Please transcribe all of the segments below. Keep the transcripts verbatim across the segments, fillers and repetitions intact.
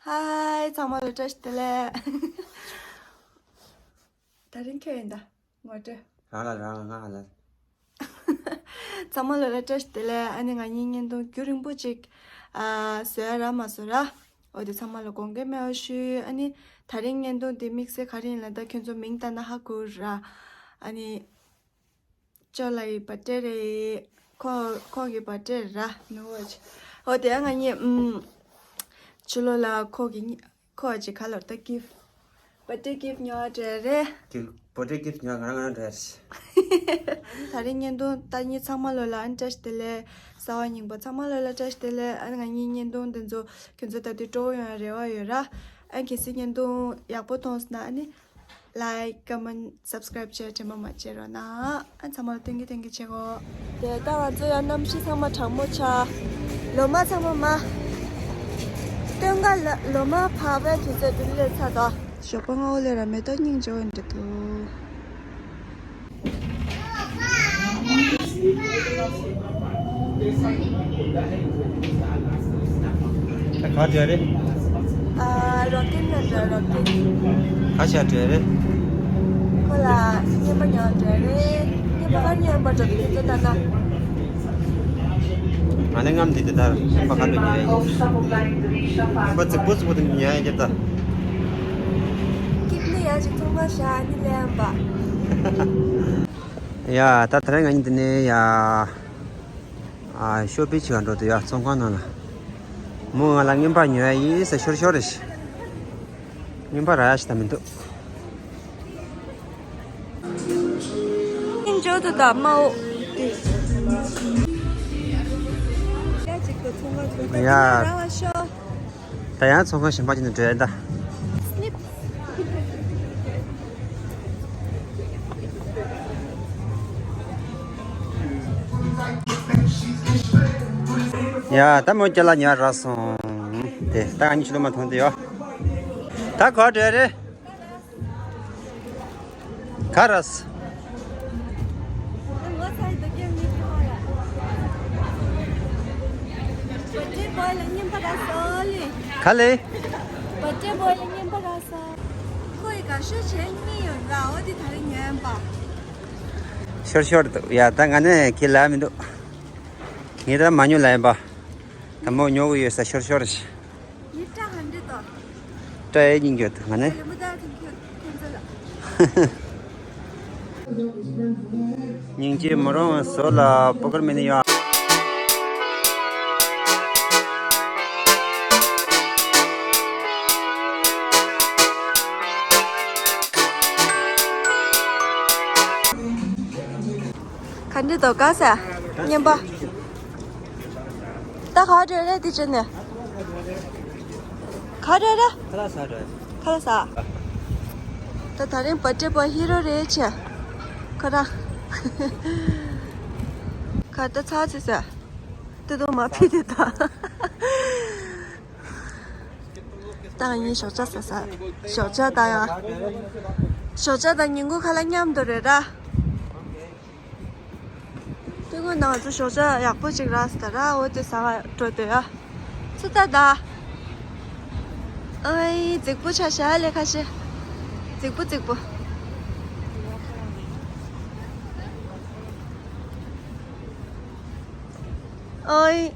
ཧའི། ཚང་མ་ལ་བཀྲ་ཤིས་བདེ་ལེགས། ད་རིང་ཁྱོད་ཡིན་ད། ངོ་སྤྲོད། རང་ལ་རང་ང་ལ། ཚང་མ་ལ་ལ་བཀྲ་ཤིས་བདེ་ལེགས། ཨ་ནི་ང་གཉིས་བརྙན་ཐུང་རྒྱུན་རིང་པོ་ཅིག་ཨ། བཟོ་ཡ་རག་མ་སོང་ར། འོ་དེ་ཚང་མ་ལ་དགོངས་འགལ་མེད་པ་ཞུ། ཨ་ནི་ད་རིང་བརྙན་ཐུང་དེ་དམིགས་བསལ་ག་རེ་ཡིན་ལབ་ན། ད་ཁྱོད་ཚོ་མིང་བལྟས་ན་ཧ་གོ་ར། ཨ་ནི་ཅོ་ལགས་ཀྱི་བར་ཐ་ཌེ་རེད། ཁོ་ཁོང་གི་བར་ཐ་ཌེ་རེད་ར། ནུ་བོ་ཆེ། འོ་དེ་ང་གཉིས་ཨུམ། ཕྱི་ལོགས་ལ་ཁོ་གི་གཉིས། ཁོ་ཨ་ཅེ་ཁ་ལོར་ད་གིཕ། བར་ཐ་ཌེ་གིཕ་ཉོ་བ་འགྲོ་རེད། གིཕ། བར་ཐ་ཌེ་གིཕ་ཉོ་བ་ང་རང་ང་རང་འགྲོ་ཡ་རེད། ད་རིང་བརྙན་ཐུང་ལྟ་མཁན་ཚང་མ་ལོ་ལ་ཨ་ནི་བཀྲ་ཤིས་བདེ་ལེགས། གསར་པ་རྙིང་པ་ཚང་མ་ལོ་ལ་བཀྲ་ཤིས་བདེ་ལེགས། ཨ་ནི་ང་གཉིས་བརྙན་ཐུང་འདི་ཚོ་ཁྱོད་ཚོ་ལྟ་དུས་སྤྲོ་པོ་ཡོང་ཡ་རེ་བ་ཡོད་ར། ཨ་ནི་གལ་སྲིད་བརྙན་ཐུང་ཡག་པོ་མཐོང་སོང་ན་ཨ་ནི་ལའིཀ་ཀོ་མེན་ཊི་སབ་སི་ཀ་རའིབ་བྱས་དྲན་པ་མ་བརྗེད་རོགས་གནང་། ཨ་ཚང་མ་ལ་སྟོན་གྱི་སྟོན་གྱི་བྱེད་གོ། དེ་ལྟ་ང་ཚོ་ཡང་གནམ་གཤིས་ཚང་མ་གྲང་མོ་ཆགས། ལོ་མ་ཚང་མ་མ། སྟོན་ཁ་ལ་ལོ་མ་འཕགས་པའི་དུས་ཚོད་འདི་ལས་ཚར་དོ། ཞོགས་པ་སྔ་པོ་ལས་ར་མེ་ཏོག་སྙིང་རྗེ་པོ་འདྲ་འདུག་ད་ག་འདྲ་རེད། ཨ། རོགས་ཀྱིན་ལ་འདྲ་རོགས་ཀྱིན། ག་ཤ་འདྲ་རེད། ཁོ་ལ་རྔན་པ་ཉོ་འདྲ་རེད། རྔན་པ་ག་རེ་ཉོས་པ་འདྲ་འདུག་ཁྱེད་ཚོ་ལྟ་ན། ང་ནི་རྔམ་འདི་དེ་ལྟར་རྔན་པ་ག་འདྲ་ཉོས་ཡིན། རྔན་པ་རྫིག་པོ་རྫིག་པོ་དེ་ཉོས་ཡིན་ཀྱི་ད། ཀིབ་ནི་ཡ་ཅིག་ཚོང་ཁང་བཞག་ནི་ལེན་པ། ཡ་ད་ད་རེས་ང་གཉིས་འདི་ནས་ཡ། ཨ། ཤོ་པིང་བྱེད་ག་འགྲོ་འདུག་ཡ། ཚོང་ཁང་ནང་ལ། མོ་ང་ལ་རྔན་པ་ཉོ་ཡ་ཡིན་ཟེར་ཤོར་ཤོར་རེད། རྔན་པ་རག་ཡ་ཞིག་ད་མི་འདུག་ཨིན་ཇོ་དུ་ད་མའོ། ཡ། ད་ཡང་ཚོང་ཁང་གཞན་པ་ཅིག་ནས་འགྲོ་ཡ་ད། ཡ། ད་མོ་ཁྱེད་ལ་ཉར་རག་སོང་། དེ་ད་ང་གཉིས་ཕྱི་ལོགས་མ་ཐོན་དེ་ཡོད། ད་ག་འགྲོ་རེད། ག་རེ་ཟེར། ག་ལེ། ཁོ་ཡི་དགའ་ཤོས་བྱས་གཉིས་ཡོད་ར། འོ་དེ་ད་རེས་ཉོས་པ། ཤོར་ཤོར་འདུག་ཡ། ད་ང་ནི་ཁྱེད་ལ་མི་འདུག་ངས་ད་མ་ཉོ་ལབ་ཡིན་པ། ད་མོ་ཉོ་གི་ཡོད་ས་ཤོར་ཤོར་རེད། ཡིད་བཀྲ་ཧ་འདྲི་དོ། བཀྲ་ཡས་སྙིང་རྗེ་འདུག་ང་ནི། ལེ་མོ་ད་ཐེང་ཁྱོད་ཁྱོད་ཚོ་ལ། སྙིང་རྗེ་མོ་རང་བཟོ་ལ་སྤོ་ཀར་མེད་ནི་ཡོད། ག་འདྲ་འདུག་ག་ཟེར། རྔན་པ། ད་ག་འདྲ་རེད་དེ་བྱས་ནས། ག་འདྲ་རེད། ཁ་ལག་ཟ་འདྲ། ཁ་ལག་ཟ། ད་ད་རིང་བར་ཐ་ཌེ་པོ་ཧི་རོ་རེད་ཆེ། ཁོ་རང་། ཁ་ད་ཚ་ཚེ་ཟ། ད་དུང་མ་ཕི་དེ་ད། ད་ང་གཉིས་ཞོགས་ཇ་ཟ་ས། ཞོགས་ཇ་ད་ཡ། ཞོགས་ཇ་དང་ཉིན་གུང་ཁ་ལག་མཉམ་དུ་རེད་ར། དེ་སྔོན་ང་ཚོ་ཞོགས་ཇ་ཡག་པོ་ཅིག་རག་སོང་ད་ར། འོ་དེ་ཟ་བར་འགྲོ་འདོད་ཡ། ཚུ་ད་ད། ཨའི་རྫིག་པོ་ཆ་ཤ་ལས་ཁ་ཤས། རྫིག་པོ་རྫིག་པོ། ཨའི།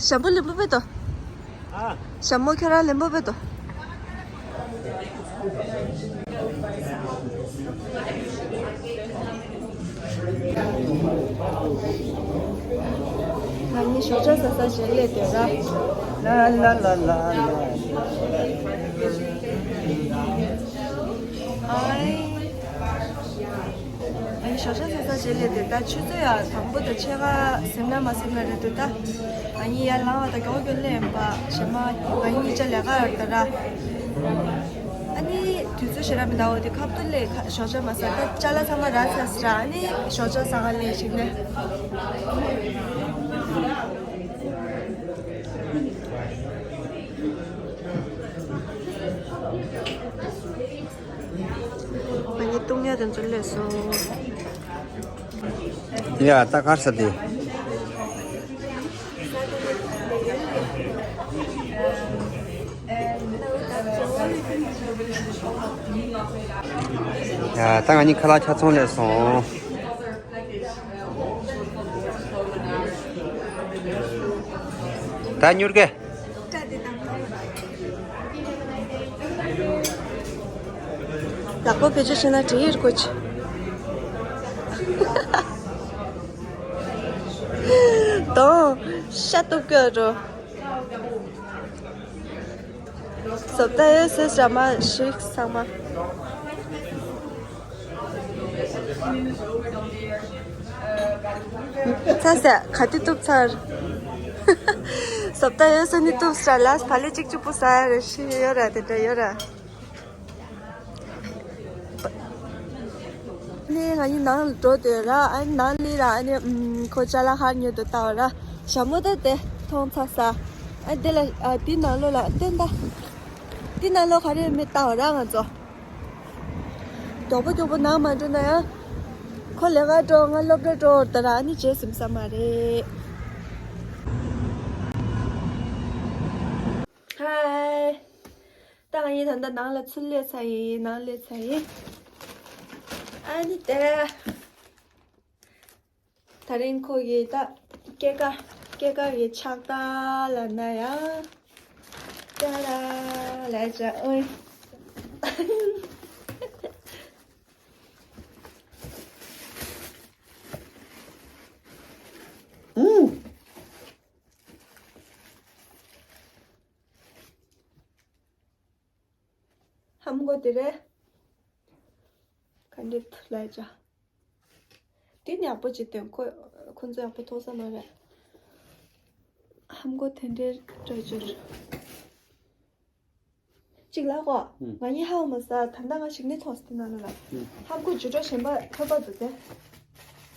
ཞྭ་མོ་ལེན་པོ་བེད་དོ། ཨ། ཞྭ་མོ་ཁྱོད་རང་ལེན་པོ་བེད་དོ། ང་གཉིས་ཞོགས་ཇ་ཟ་ས་ཞིག་སླེབས་བསྡད་ར། ལ་ལ་ལ་ལ་ལ། ཨའི། ཨ་ནི་ཞོགས་ཇ་ཟ་ས་བྱེད་ལས་དེ་ད་ཆུ་ཚོད་ཡང་དང་པོ་དང་ཕྱེད་ཀ་ཟིན་ན་མ་ཟིན་ན་རེད་འདུག་ད་ཨ་ནི་ཡར་ལངས་པ་དང་མགྱོགས་མགྱོགས་སླེབས་ཡིན་པ། གཞན་མ་ང་གཉིས་ཅ་ལས་ཀ་ཡོད་ད་ར། ཨ་ནི་དུས་ཚོད་ཞེ་དྲག་མི་འདུག་འོ་དེ་ཁ་ཐུག་ལས་ཞོགས་ཇ་མ་ཟ་ད་ཅ་ལག་ཚང་མ་རག་ཚར་ཟེར་ར། ཨ་ནི་ཞོགས་ཇ་ཟ་ག་སླེབས་ཤིག་ནས། ང་གཉིས་བཏུང་ཡ་དེ་ཚོ་སླེབས་སོང་། ཡ་ད་གར་ས་དེ། ཡ། ད་ང་གཉིས་ཁ་ལག་ཆ་ཚང་སླེབས་སོང་། ད་མྱུར་གེ། ལག་པ་བེད་སྤྱོད་བྱས་ན་འགྲིག་གི་རེད་ཀོ་ཅི། དོ། ཤ་གཏུབ་ཀྱི་འགྲོ། བཟོ་ལྟ་ཡོད་སྲིད་ར་མ་ཞིག་ཚང་མ། ཚ་ཟེ་ག་དུས་གཏུབ་ཚར། བཟོ་ལྟ་ཡོད་སྲིད་ནི་གཏུབ་ས་ར་ལ་བ་ལི་གཅིག་གཅིག་པུ་ཟ་ཡ་རེ་ཞིག་ཡོད་ར་དེ་འདྲ་ཡོད་ར། ནས་ང་གཉིས་ནང་ལ་འགྲོ་འདོད་ར། ཨ་ནི་ནང་ལི་ར། ཨ་ནི་ཨམ་ཁོ་ཅ་ལག་ཧར་ཉོ་འདོད་ལྟ་བ་ར། ཞྭ་མོ་ད་དེ་མཐོང་ཚར་ས། ཨ་དེ་ལ་ཨ་དེ་ནང་ལོགས་ལ་སྟོན་ད། དེ་ནང་ལོགས་ག་རེ་མེད་ལྟ་བ་ར་ང་ཚོ། མགྱོགས་པོ་མགྱོགས་པོ་ནང་མ་འགྲོ་ན་ཡང་། ཁོ་ལས་ཀ་འགྲོ་ང་སློབ་གྲྭ་འགྲོ་ད་ར། ཨ་ནི་བྱེད་སེམས་ས་མ་རེད། ཧའི། ད་ང་གཉིས་ད་ལྟ་ནང་ལ་ཚུར་སླེབས་ཚར་ཡིན། ནང་སླེབས་ཚར་ཡིན། ཨ་ནི་དེ། ད་རིང་ཁོ་གི་ད་སྐྱེས་སྐར་སྐྱེས་སྐར་གི་ཕྱག་རྟགས་ལ་ན་ཡ། ཏཱ་ར། ལས་བྱ་ཨོའི། ཧམ་གོ་དེ་རེད། ག་འདྲེ་ཐུ་ལ་ཅག་དེ་ནི་ཡག་པོ་ཅིག་སྟོན། ཁོ་ཁོ་ཚོ་ཡག་པོ་མཐོང་ས་མ་རེད། ཧམ་གོ་དེ་འདྲེ་སྤྲོད་རྒྱུར། གཅིག་ལ་གོ། ང་གཉིས་ཧ་མ་ས་ད་ལྟ་ང་ཞིག་ནི་མཐོང་ས་དེ་ན་ལ། ཧམ་གོ་ཇུ་ཏོ་གཞན་པ་ཐོས་པ་འདུག་སྟེ།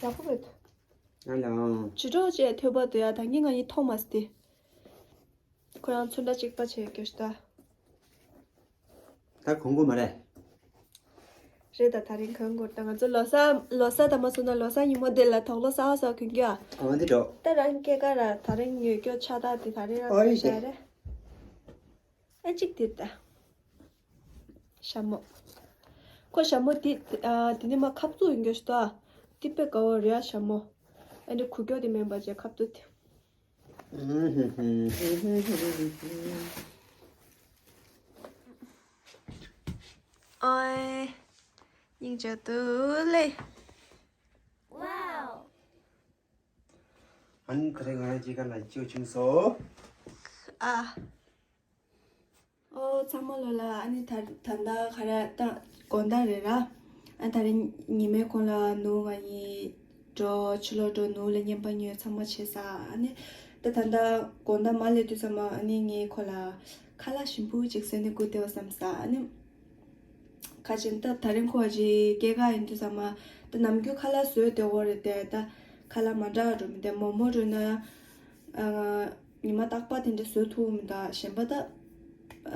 ཡག་པོ་རེད། ཨ་ལ། ཇུ་ཏོ་ཅེས་ཐོས་པ་འདུག་ཡ། ད་གཉིས་ང་གཉིས་མཐོང་མ་ས་དེ། ཁོ་རང་ཚོན་ཁྲ་གཅིག་པ་བྱས་སྐྱོ་ཤི་ད། ད་གོང་གོ་མ་རེད། རེད་ད། ད་རིང་གང་གོ་ད་ང་ཚོ་ལོ་གསར་ལོ་གསར་ད་མ་སོང་ན་ལོ་གསར་ཉིན་མོ་དེ་ལ་དོག་ལོ་གསར་བ་སོགས་གོན་གྱི་ཨ། འོ་འདི་འགྲོ། ད་རང་སྐྱེས་སྐར་ར་ད་རིང་ཉོ་སྐྱོ་ཆ་ད་དེ་ད་རིང་ར་ཨོ་ཡེ་ཤ་རེད། ཨ་གཅིག་དེ་ད། ཞྭ་མོ། ཁོ་ཞྭ་མོ་དེ་ཨ་དེ་ནི་མ་ཁབ་ཚུགས་ཡིན་གྱི་ཤི་ད། དེ་དཔེ་དགའ་བོ་རེད་ཨ་ཞྭ་མོ། ཨ་འདྲ་གུ་སྐྱོ་དེ་མིན་པ་ཅེ་ཁབ་ཚུགས་དེ། ཨོའི། སྙིང་རྗེ་འདུག་ལེ། ཨ་ནི་ད་རེས་ང་རང་སྐྱེས་སྐར་ལ་སྐྱིད་པོ་བྱུང་སོང་། ཨ། ཨོ་ཚང་མ་ལོ་ལ། ཨ་ནི་ད་ད་ལྟ་ག་རེ་ད་དགོང་དག་རེད་ར། ཨ་ད་རེས་ཉི་མའི་གོང་ལ་ནུ་ང་གཉིས་འགྲོ། ཕྱི་ལོགས་འགྲོ། ནུ་ལ་བརྙན་པར་ཉོས་ཚང་མ་བྱས་ས། ཨ་ནི་ད་ད་ལྟ་དགོང་དག་མ་སླེབས་དུས་ཙམ་པ་ཨ་ནི་ངས་ཁོ་ལ་ཁ་ལག་ཞིམ་པོ་ཅིག་བཟོས་ནས་བསྐུར་བསྡད་པ་བསམ་ས། ཨ་ནི་ཁ་ཅིག་ད་ད་རིང་ཁོ་ཅིག་སྐྱེས་སྐར་ཡིན་དུས་ཙམ་པ་ད་ནམ་རྒྱུན་ཁ་ལག་བཟོས་བསྡད་ཡོད་རེད་དེ། ད་ཁ་ལག་མ་འདྲ་བ་འགྲོ་མི་དེ་མོག་མོག་འགྲོ་ན་ཡང་། ཨ། ཉི་མ་རྟག་པར་དེ་འདྲ་བཟོ་ཐུབ་མི་འདུག་གཞན་པ་ད།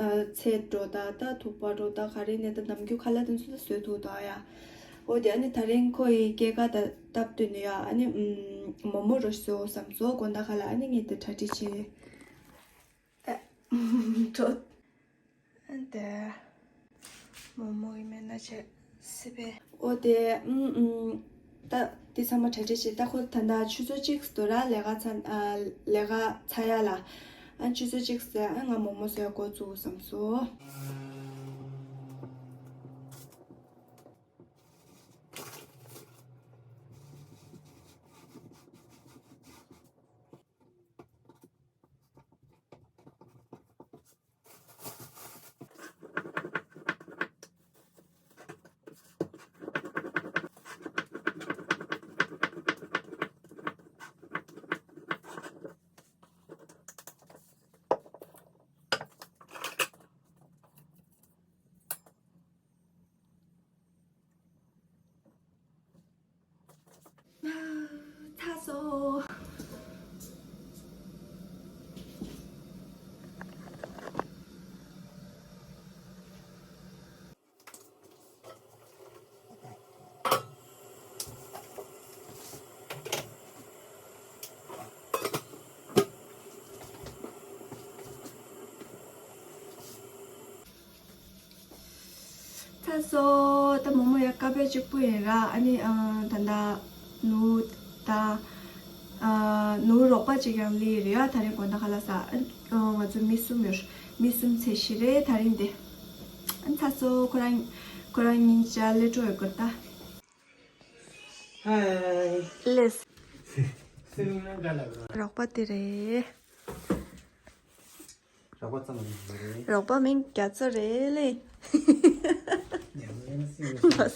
ཨ། ཚལ་འགྲོ་ད་ད་ཐུག་པ་འགྲོ་ད་ག་རེ་ནས་ད་ནམ་རྒྱུན་ཁ་ལག་དེ་ཚོ་ད་བཟོ་ཐུབ་འདུག་ཡ། འོ་དེ་ཨ་ནི་ད་རིང་ཁོ་ཡི་སྐྱེས་སྐར་ད་སྟབས་བསྟུན་ནས་ཡ། ཨ་ནི་ཨམ། མོག་མོག་རོ་བཟོ་བསམ་སོང་། དགོང་དག་ཁ་ལ་ཨ་ནི་ངས་དེ་གྲ་སྒྲིག་བྱས། ཨ། འགྲོ། ཨ་ནི་དེ། མོག་མོག་ཡིན་མིན་ན་བྱས་སྲིད་པས། འོ་དེ་ཨུམ་ཨུམ། ད་དེ་ཚང་མ་གྲ་སྒྲིག་བྱས། ད་ཁོ་ད་ལྟ་ཆུ་ཚོད་གཅིག་འདུག་ར། ལས་ཀ་ཚར། ཨ། ལས་ཀ་ཚར་ཡ་ལ། ཨ་ཆུ་ཚོད་གཅིག་ཟེར། ཨ་ང་མོག་མོག་བཟོ་ཡ་འགོ་བཙུགས་བསམ་སོང་། སོ། ད་མོ་མོ་ཡ་ཀ་པེ་གཅིག་པུ་ཡིན་ར། ཨ་ནི་ཨ་ད་ད་ནུ་ད་ཨ་ནུ་རོགས་པ་གཅིག་ཡང་ལི་རེད་ཡ། ད་རིང་དགོང་དག་ཁ་ལག་ཟ། ཨ་ང་ཚོ་མི་གསུམ་ཡོད། མི་གསུམ་ཚེ་ཤི་རེད་ད་རིང་དེ། ཨ་ཚ་སོ་ཁོ་རང་ཁོ་རང་གཉིས་ཆ་ལེ་ཀྲོ་ཡོད་གར་ད། ལེས། སེམས་ནང་ག་ལ་རོགས་པ་དེ་རེད། རོགས་པ་ཙམ་རེད། རོགས་པ་མིང་རྒྱ་མཚོ་རེད་ལེ། ཡང་ཡང་སེམས་ནང་།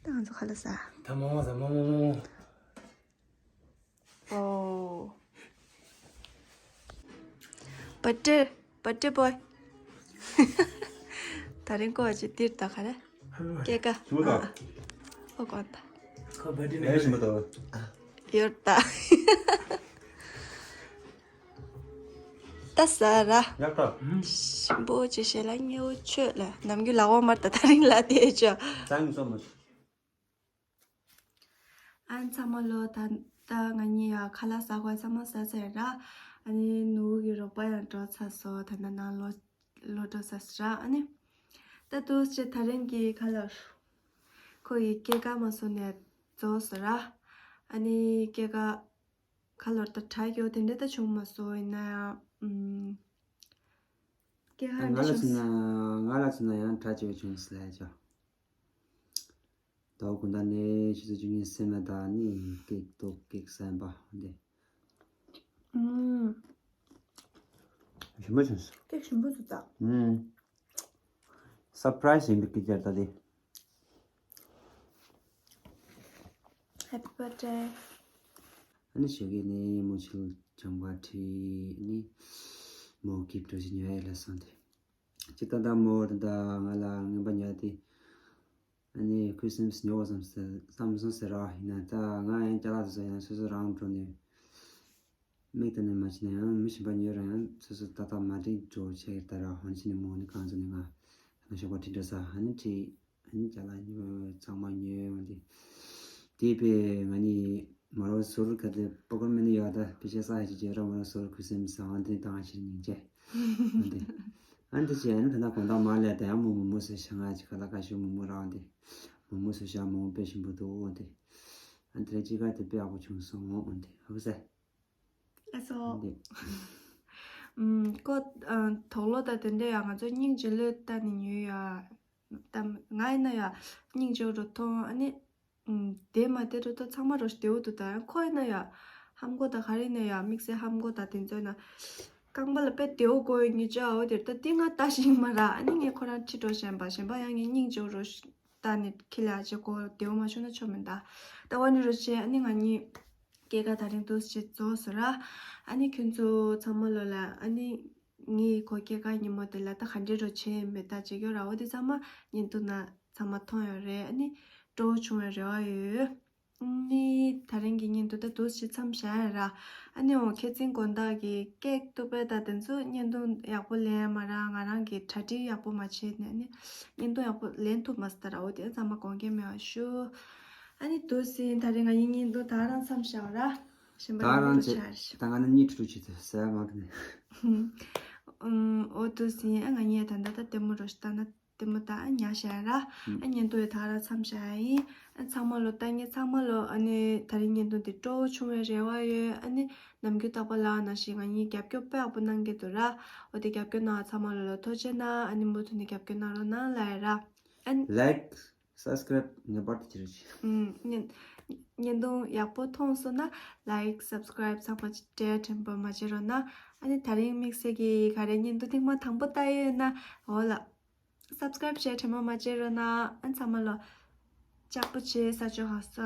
ད་ང་ཚོ་ཁ་ལག་ཟ། ད་མོ་མོ་ཟ་མོ་མོ་མོ། ཨོ། birthday birthday boy། ད་རིང་ཀོ་ཅི་ཏིར་ད་ག་རེ། སྐྱེས་ཀ་ཨོ་ཀོ་ད། ཁོ་བྷར་ཌེ་ནས་ཡོད་ད། ད་ཟ་ར། ཡག་ད། ཞིམ་པོ་ཅི་བྱེད་ལ་ཉེ་བོ་ཆོས་ལ་ནམ་རྒྱུན་ལ་འོ་མར་ད་ད་རིང་ལ་དེ་ཅོ། ཙང་སོ་མ། ཨན་ཚང་མ་ལོ། ད་ད་ང་གཉིས་ཡ་ཁ་ལག་ཟ་དགོས་ཚང་མ་ཟ་ཚར་ར། ཨ་ནི་ནུ་གི་རོགས་པ་ཡང་འགྲོ་ཚར་སོ། ད་ན་ནང་ལོ་ལོ་འགྲོ་ཚར་སོ་ར། ཨ་ནི་ད་དུ་ཅི་ད་རིང་གི་ཁ་ལག་ཁོ་ཡི་སྐྱེས་ཀ་མ་སོ་ནས་རྫོགས་སོ་ར། ཨ་ནི་སྐྱེས་ཀ་ཁ་ལོར་ད་དྲ་རྒྱོ་དེ་འདྲ་ད་བྱུང་མ་སོ་ཡིན་ན་ཡང་། ཨུམ། སྐྱེས་ཀ་ང་འདྲ་ལ་བྱུང་སོ། མཚོན་ན་ང་ལ་མཚོན་ན་ཡང་དྲ་རྒྱོ་བྱུང་སོ་ལ་ཡ་ཅོ། ད་དགོང་དག་ནས་ཆུ་ཚོད་བཅུ་གཉིས་སེམས་ན་ད་ནི་ཀེག་ཏོག་ཀེག་སན་པ་འདི། ཨུམ། ཞིམ་པོ་བྱུང་སོང་། ཀེག་ཞིམ་པོ་འདུག་ད། ཨུམ། སར་པ་རའི་སི་ཡིན་པའི་ཀེག་ཅར་ད་དེ། Happy birthday། ཨ་ནི་ཞོགས་ཀས་ནི་མོ་ཆུ་ལ་ཇམ་ག་ཁྲིད་ནི་མོ་གིབ་ཏོ་ཞིག་ཉོ་ཡ་ལ་སོང་སྟེ། ཅི་ད་ད་མོ་ད་ང་ལ་རྔན་པ་ཉོ་སྟེ། ཨ་ནི་ཁུ་སིམ་སི་ཉོ་བ་བསམ་སོང་ཟེར་ར། ཡིན་ན་ད་ང་ཡང་ཅ་ལག་སོ་སོ་ཡང་སོ་སོ་རང་འགྲོ་ནས་མིག་ལྟ་ནས་མ་ཕྱིན་ན་ཡང་མི་གཞན་པ་ཉོས་ར་ཡང་སོ་སོ་ཏག་ཏག་མ་འགྲིག་འགྲོ་ཆེ་ད་ར། ཧོན་ཕྱིན་ནས་མོ་ནི་གང་ཚོ་ནས་ང་ད་ནང་ཞོགས་པ་ཁྲིད་འགྲོ་ས། ཨ་ནི་ཁྲིད། ཨ་ནི་ཅ་ལག་ཉོས་ཚང་མ་ཉོས་འོང་དེ། དེ་པས་ང་ནི་མ་རོ་ཟུར་ག་དེ་པོ་ཀོར་མེ་ནི་ཡོད་ད་པི་ཤ་ས་ཧ་ཅི་ཅེ་ར་མ་རོ་ཟུར་ཁུ་སིམ་སི་ཨང་དེ་དང་ཕྱིར་སྙིང་རྗེ། འོང་དེ། ཨ་ནི་དེ་ཅི་ཨ་ནི་ད་ན་གོང་དག་མ་ལས་ད་ཡང་མོ་མོ་མོ་སུ་ཤ་ང་ཅི་ག་ལ་ཀ་ཤུ་མོ་མོ་ར་འོང་དེ། མོ་མོ་སུ་ཤ་མོ་མོ་དཔེ་ཞིམ་པོ་འདུག་འོང་དེ། ཨ་ནི་དེ་རེ་ཅི་ག་དེ་དཔེ་ཡག་པོ་བྱུང་སོང་འོང་དེ། ཧ་གོ་སེ། ཨ་སོ། འོང་དེ། ཨུམ། ཀོ་ཨ་དོག་ལོ་ད་དེ་འདྲ་ཡ་ང་ཚོ་སྙིང་རྗེ་ལོས་ལྟ་ནི་ཉོས་ཡ། ད་ང་ཡིན་ན་ཡ་སྙིང་རྗེ་རུ་མཐོང་། ཨ་ནི་ཨུམ། དེ་མ་དེ་རུ་ད་ཚང་མ་རུ་བདེ་བོ་འདུག་ད་ཁོ་ཡིན་ན་ཡ་ཧམ་གོ་ད་ག་རེ་ཡིན་ན་ཡ་དམིགས་བསལ་ཧམ་གོ་ད་དེ་ཚོ་ཡིན་ན་རྐང་པ་ལ་དཔེ་བདེ་བོ་གོ་ཡོད་ཉི་ཅོ་འོ་དེར་ད་དེ་ང་ལྟ་ཞིག་མ་ར། ཨ་ནི་ངས་ཁོ་རང་ཁྲིད་འགྲོ་གཞན་པ་གཞན་པ་ཡང་ངས་སྙིང་རྗེ་རུ་ལྟ་ནི་ཁྱི་ལ་ཅེ་གོ་བདེ་བོ་མ་བྱུང་ན་ཆོ་མིན་ད། ད་བ་ནི་རུ་ཅེ་ཨ་ནི་ང་གཉིས་སྐྱེས་ཀ་ད་རིང་དུས་ཅིག་རྫོགས་སོ་ར། ཨ་ནི་ཁྱོད་ཚོ་ཚང་མ་ལོ་ལ་ཨ་ནི་ངའི་ཁོ་སྐྱེས་ཀ་ཉིན་མོ་དེ་ལ་ད་ག་འདྲེ་རོ་ཆེ་མེད་ད་ཅེ་གྱོ་ར་འོ་དེ་ཚང་མ་ཉིན་དུ་ན་ཚང་མ་མཐོང་ཡོད་རེད། ཨ་ནི་སྤྲོ་བོ་བྱུང་བའི་རེ་བ་ཡོད། ཨ་ནི་ད་རིང་གི་ཉིན་དུ་ད་དུས་ཅིག་མཚམས་བཞག་ཡ་ར། ཨ་ནི་འོ་ཁྱེད་ཚིན་དགོང་དག་གི་ཀེག་ཏུ་པེ་ད་དེ་ཚོ་བརྙན་ཐུང་ཡག་པོ་ལེན་མ་ར་ང་རང་གི་གྲ་སྒྲིག་ཡག་པོ་མ་བྱས་ནས་ཨ་ནི་བརྙན་ཐུང་ཡག་པོ་ལེན་ཐུབ་མ་སོང་ད་ར། འོ་དེ་ཚང་མ་དགོངས་འགལ་མེད་པ་ཞུ། ཨ་ནི་དུ་སིན་ད་རེས་ང་ཡི་བརྙན་ཐུང་ད་རང་མཚམས་བཞག་ར། གཞན་པ་ད་ཡང་རང་མི་ཆེ་ཆར་ཞུ། ད་ང་ནི་གཉིད་ཁྲུ་ཁྲུ་བྱེད་ཚེ་ཟེར་མ་གི་ནི། ཨུམ། འོ་དུ་སིན་ཨ་ང་གཉིས་ད་ད་ད་ལྟད་མོ་རོ་ཞུ་ད་ན་ལྟད་མོ་ད་ཨ་ཉ་བཞག་ར། ཨ་བརྙན་ཐུང་ཡི་ད་རང་མཚམས་བཞག་ཡིན། ཨ་ཚང་མ་ལོ་ལྟ་ངེས་ཚང་མ་ལོ་ཨ་ནི་ད་རིང་བརྙན་ཐུང་འདི་སྤྲོ་བོ་བྱུང་བའི་རེ་བ་ཡོད། ཨ་ནི་ནམ་རྒྱུན་རྟག་པ་ལ་ནང་བཞིན་ང་གཉིས་རྒྱབ་སྐྱོར་དཔེ་ཡག་པོ་གནང་གི་འདུག་ར། འོ་དེ་རྒྱབ་སྐྱོར་གནང་བ་ཚང་མ་ལོ་ལ་ཐུགས་རྗེ་གནང་། ཨ་ནི་མུ་མཐུད་ནས་རྒྱབ་སྐྱོར་གནང་རོགས་གནང་ལབ་ཡ་ར། ཨ་ནི་ལའིཀ་སབ་སི་ཀ་རབ་ངེས་པར་དུ་བྱེད་རོགས་བྱེད། ཨུམ། བརྙན་བརྙན་ཐུང་ཡག་པོ་མཐོང་སོང་ན་ལའིཀ་སབ་སི་ཀ་རབ་ཚང་མ་སྤྲད་དྲན་པ་མ་བརྗེད་རོགས་གནང་། ཨ་ནི་ད་རིང་དམིགས་བསལ་གྱི་ག་རེ་བརྙན་ཐུང་ཐེངས་མ་དང་པོ་ལྟ་ཡོད་ན་འོ་ལ་སབ་སི་ཀ་རབ་བྱས་དྲན་པ་མ་བརྗེད་རོགས་གནང་། ཨ་ཚང་མ་ལོ་ལྕགས་པོ་བྱེད། ས་ཆོག་ཧ་ས་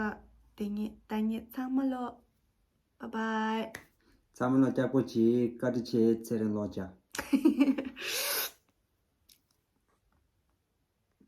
དེ་ངེད་ད་ངེད་ཚང་མ་ལོ། Bye bye. ཚང་མ་ལ་སྐྱབས་མགོན་གྱིས་བཀའ་དྲིན་ཆེ། ཚེ་རིང་ལོ་བརྒྱ།